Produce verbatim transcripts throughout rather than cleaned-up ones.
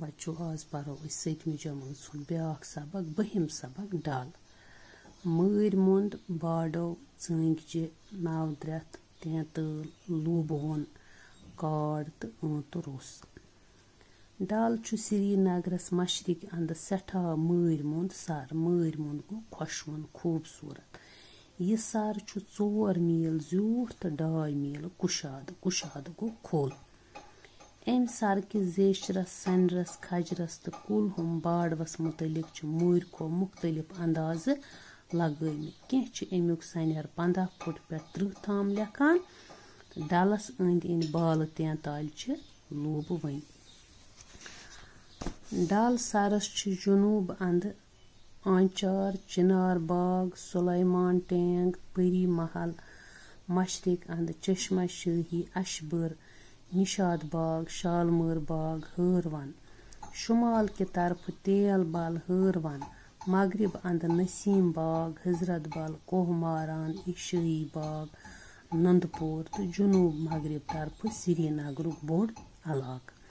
بچو، آز پرو أسۍ سٔتمہِ جمٲژ ہُنٛد بیٛاکھ سبق، بٔہِم سبق، ڈل۔ مٲرۍ مۄنٛد، باڈو، ژٲنٛگجہِ، ناودرٛتھ، تینٛتٲل، لوٗبہٕ وُن، کاڈ تہٕ ٲنٛتہٕ روٚس۔ ڈل چھُ سرینگرس مشرق اندٕ سٮ۪ٹھاہ مٲرۍ مۄنٛد سر۔ مٲرۍ مۄنٛد گوٚو خۄشوُن، خوٗبصوٗرت۔ یہِ سر چھُ ژور میٖل زیوٗٹھ تہٕ ڈاے میٖل کُشادٕ۔ کُشادٕ گوٚو کھوٚل۔ امہِ سرکہِ زیچھرس، سنرس، کھجرس تہٕ کُلہُم باڈوس متعلق چھِ مورخو مختلف اندازٕ لگٲومٕتۍ۔ کینٛہہ چھِ امیُک سنیر پنداہ فُٹ پٮ۪ٹھ ترٕٛہ تام لیکھان تہٕ ڈلس أنٛدۍ أنٛدۍ بالہٕ تینٛتالہِ چھِ لوٗبہٕ وٕنۍ۔ ڈل سرس چھِ جنوٗب اندٕ آنچار، چنار باغ، سلیمان ٹینگ، پری محل، مشرق اندٕ چشمہ شاہی، اشبر، نشاد باغ، شالمٲر باغ، ہٲروَن۔ شمال کہِ طرفہٕ تیل بل، ہٲروَن۔ مغرب اندٕ نسیم باغ، حضرت بل، کوہ ماران، ایشٲیی باغ، نندپور تہٕ جنوب مغرب طرفہٕ سرینگرُک بوٚڑ علاقہٕ۔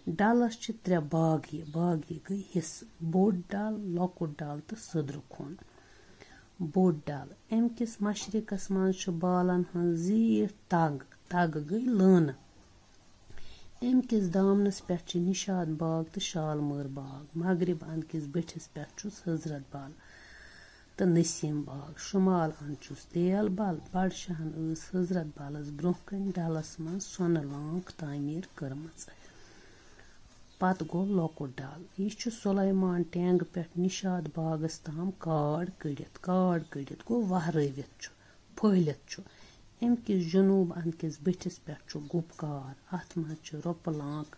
ڈلس چھِ ترٛےٚ باغیہِ۔ باغیہِ گٔے حصہٕ: بوٚڑ ڈل، لۄکُٹ ڈل تہٕ سٕدرٕ کھوٚن۔ بوٚڑ ڈل۔ امہِ کِس مشرقس منٛز چھُ بالن ہٕنٛز زیٖٹھ تگ۔ تگ گٔے لٲنہٕ۔ امہِ کِس دامنس پٮ۪ٹھ چھِ نشاد باغ تہٕ شالمٲر باغ۔ مغرب اند کِس بٔٹھِس پٮ۪ٹھ چھُس حضرت بل تہٕ نسیم باغ۔ شمال اند چھُس تیل بل۔ بڈشاہن ٲس حضرت بلس برونٛہہ کنہِ ڈلس منٛز سۄنہٕ لانک تعمیٖر کٔرمٕژ۔ پتہٕ گوٚو لۄکُٹ ڈل۔ یہِ چھُ سلیمان ٹینگہٕ پٮ۪ٹھ نشاد باغس تام کاڈ کٔڑِتھ۔ کاڈ کٔڑِتھ گوٚو وہرٲوِتھ چھُ، پھٔہلِتھ چھُ۔ امہِ کِس جنوب اند کِس بٔٹھِس پٮ۪ٹھ چھُ گُپکار۔ اتھ منٛز چھِ رۄپہٕ لانک،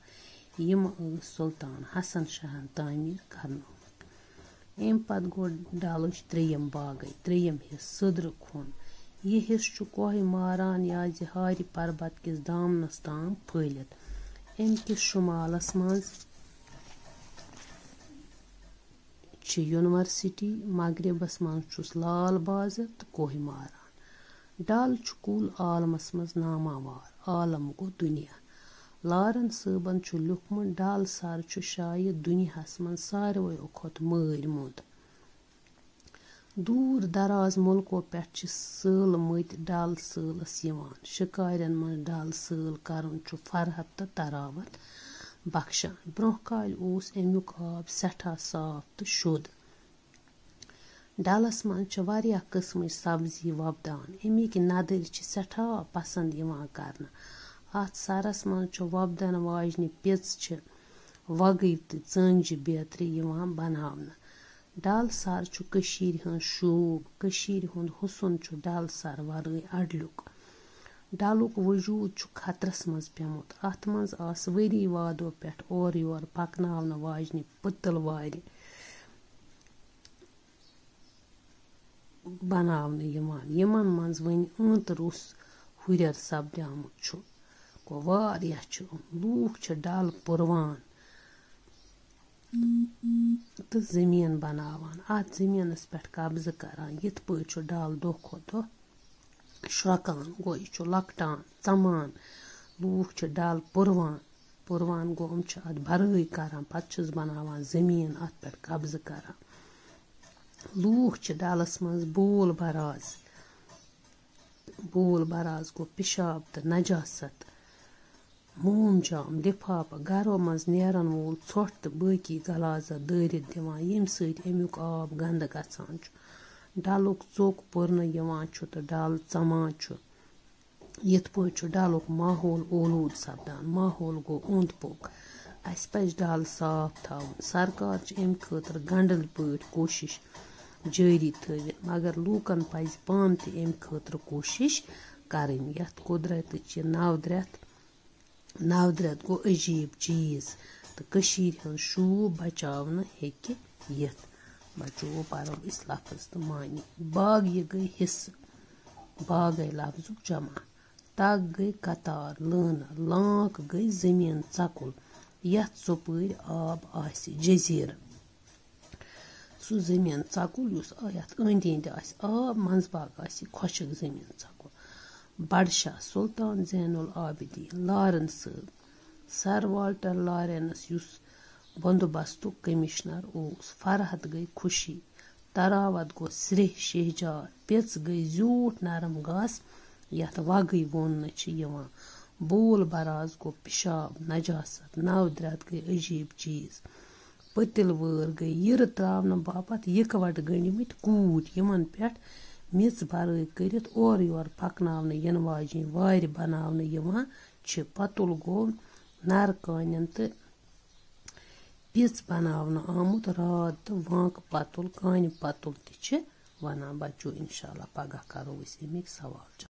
یِم ٲسۍ سلطان حسن شاہن تعمیٖر کرنٲومٕتۍ۔ امہِ پتہٕ گوٚو ڈلٕچ ترٛیٚیِم باغے، ترٛیٚیِم حصہٕ، سٕدرٕ کھوٚن۔ یہِ حصہٕ چھُ کوہ ماران یا زِ ہاری پربت کِس دامنس تام پھٔہلِتھ۔ امہِ کِس شمالس منٛز چھِ یونیورسٹی، مغربس منٛز چھُس لال بازر تہٕ کوہ ماران۔ ڈل چھُ کُل عالمس منٛز ناماوار۔ عالم گوٚو دُنیا۔ لارن صٲبن چھُ لیوٗکھمُت، ڈل سر چھُ شاید دُنیاہس منٛز ساروٕیو کھۄتہٕ مٲرۍ مۄنٛد۔ دوٗر دراز مُلکو پٮ۪ٹھ چھِ سٲلہٕ مٔتۍ ڈل سٲلس یِوان۔ شِکارٮ۪ن منٛز ڈل سٲل کرُن چھُ فرحت تہٕ تراوت بخشان۔ برٛونٛہہ کالہِ اوس امیُک آب سٮ۪ٹھاہ صاف تہٕ شوٚد۔ ڈلس منٛز چھِ واریاہ قٕسمٕچ سبزی وۄپدان۔ اَمِکۍ ندٕرۍ چھِ سٮ۪ٹھاہ پسنٛد یِوان کرنہٕ۔ اَتھ سرس منٛز چھُ وۄپدن واجنہِ پیٚژ چھِ وۄگٕج تہٕ ژٲنٛگجہِ بیترِ یِوان بناونہٕ۔ ڈل سر چھُ کٔشیٖرِ ہٕنٛز شوٗب۔ کٔشیٖرِ ہُنٛد حُسن چھُ ڈل سر ورٲے اڈلیُک۔ ڈلُک وجوٗد چھُ خطرس منٛز پیوٚمُت۔ اَتھ منٛز آسہٕ ؤری وادو پٮ۪ٹھ اورٕ یور پکناونہٕ واجنہِ پٔتٕل وارِ بناونہٕ یِوان، یِمن منٛز وۄنۍ ٲنٛتہٕ روٚس ہُرٮ۪ر سپدیومُت چھُ۔ گوٚو، واریاہ چھِ یِم۔ لوٗکھ چھِ ڈل پُروان تہٕ زٔمیٖن بناوان، اَتھ زٔمیٖنَس پٮ۪ٹھ قبضہٕ کران۔ یِتھ پٲٹھۍ چھُ ڈل دۄہ کھۄتہٕ دۄہ شرٛۄکان، گوٚو، یہِ چھُ لۄکٹان، ژَمان۔ لوٗکھ چھِ ڈل پُروان، پُروان گوٚو، یِم چھِ اَتھ بَرٲے کران، پَتہٕ چھِس بناوان زٔمیٖن، اَتھ پٮ۪ٹھ قبضہٕ کران۔ لوٗکھ چھِ ڈلَس منٛز بول براز، بول براز گوٚو پِشاب تہٕ نجاست، موم جام، لِفافہٕ، گرو منٛز نیرن وول ژھۄٹھ تہٕ باقی غلاظت دٲرِتھ دِوان، ییٚمہِ سۭتۍ اَمیُک آب گنٛدٕ گژھان چھُ۔ ڈلُک ژوٚک پُرنہٕ یِوان چھُ تہٕ ڈل ژَمان چھُ۔ یِتھ پٲٹھۍ چھُ ڈلُک ماحول اولوٗدٕ سپدان۔ ماحول گوٚو اوٚنٛد پوٚک۔ اَسہِ پَزِ ڈل صاف تھاوُن۔ سرکار چھِ اَمہِ خٲطرٕ گنٛڈٕلۍ پٲٹھۍ کوٗشِش جٲری تھٲوِتھ، مگر لوٗکن پَزِ پانہٕ تہِ اَمہِ خٲطرٕ کوٗشِش کرٕنۍ۔ یَتھ قۄدرتٕچ یہِ ناودرٛتھ، ناودرٛتھ گوٚو عجیٖب چیٖز تہٕ کٔشیٖرِ ہٕنٛز شوٗب بچاونہٕ ہیٚکہِ یِتھ۔ بچو، پَرو أسۍ لفظ تہٕ معنی۔ باغ یہِ گٔے حصہٕ، باغے لفظُک جمع۔ تگ گٔے قطار، لٲنہٕ۔ لانک گٔے زٔمیٖن ژَکُل، یَتھ ژۄپٲرۍ آب آسہِ، جزیٖرٕ۔ سُہ زٔمیٖن ژَکُل یُس یَتھ أنٛدۍ أنٛدۍ آسہِ آب، منٛزباگ آسہِ خۄشک زٔمیٖن ژَکُل۔ بڈشاہ، سلطان زین العابدین، لارن صٲب، سر والٹر لارنس، یُس بندوبستُک کمشنر اوس۔ فرحت گٔے خوشی، تراوت گوٚو سرٛیٚہہ شہجار، پیٚژ گٔے زیوٗٹھ نرم گس، یتھ وگٕے ووننہٕ چھِ یِوان۔ بول براز گوٚو پِشاب، نجاست، نو درٛتھ گٔے عجیب چیز۔ پٔتِل وٲر گٔے یِرٕ ترٛاونہٕ باپتھ یِکوَٹہٕ گٔنٛڈمٕتۍ کوٗٹۍ، یِمَن پٮ۪ٹھ میٚژ بَرٲے کٔرِتھ اورٕ یورٕ پَکناونہٕ یِنہٕ واجیٚنۍ وارِ بَناونہٕ یِوان چھِ۔ پَتُل گوٚو نَرٕ کانٮ۪ن تہٕ پیٚژ بَناونہٕ آمُت۔ راتھ تہٕ وانٛکہٕ پَتُل، کانہِ پَتُل تہِ چھِ وَنان۔ بَچو، اِنشاء اللہ پَگاہ کَرو أسۍ اَمِکۍ سوال جواب۔